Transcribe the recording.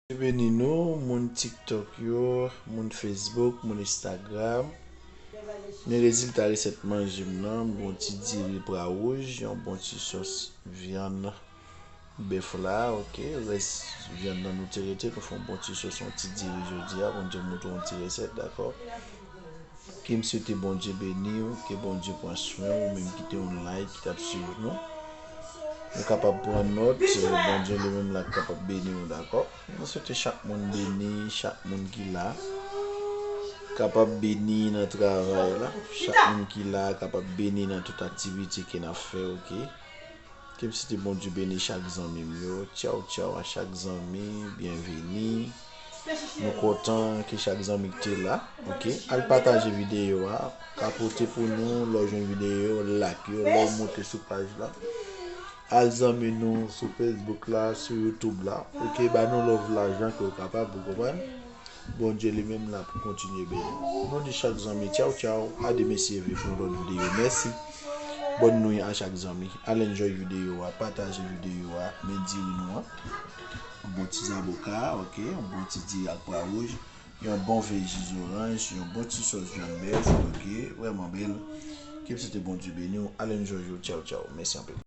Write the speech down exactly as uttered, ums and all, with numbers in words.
Bondye beni nou, moun TikTok yo, moun Facebook, moun Instagram. Men rezilta resèt manje m nan, m gon ti diri pra wouj, yon bon ti sòs vyann bèf la, oke. Rès vyann nan nou te rete, nou fè yon bon ti sòs, yon ti diri jodi a, Bondye montre yon ti resèt, dakò? Ke m swete Bondye beni w, ke Bondye pran swen w, ou menm ki te yon like, ki t ap swiv nou. Nou kapab pran nòt, Bondye li menm la kapab beni w, dakò? Nou swete chak moun beni, chak moun ki la kapab beni nan travay la, chak moun ki la kapab beni nan tout aktivite ke n ap fè, oke? Ke m swete Bondye beni chak zanmi m yo. Tchaw, tchaw a chak zanmi, byenveni. Nou kontan ke chak zanmi ki te la, oke? Al pataje videyo a, ka pote pou nou, lè w jwenn videyo, like yo, lè w monte sou paj la. Al zanmi nou sou Facebook la, sou YouTube la, oke? Ba nou love la jan ke w kapab, ou konprann? Bondye li menm la pou kontinye beni. Nou di chak zanmi, tchaw, tchaw, a demen si Dye vle pou yon lòt videyo. Mèsi. Bòn nwi a chak zanmi. Al enjoy videyo a, pataje videyo a, men diri nou an. Yon bon ti zaboka, oke, yon bon ti diri ak pwa wouj, yon bon vèji zoranj, yon bon ti sòs vyann bèf, oke, vrèman bèl. Ke m swete Bondye beni w, al enjoy yo, tchaw, tchaw, mèsi anpil.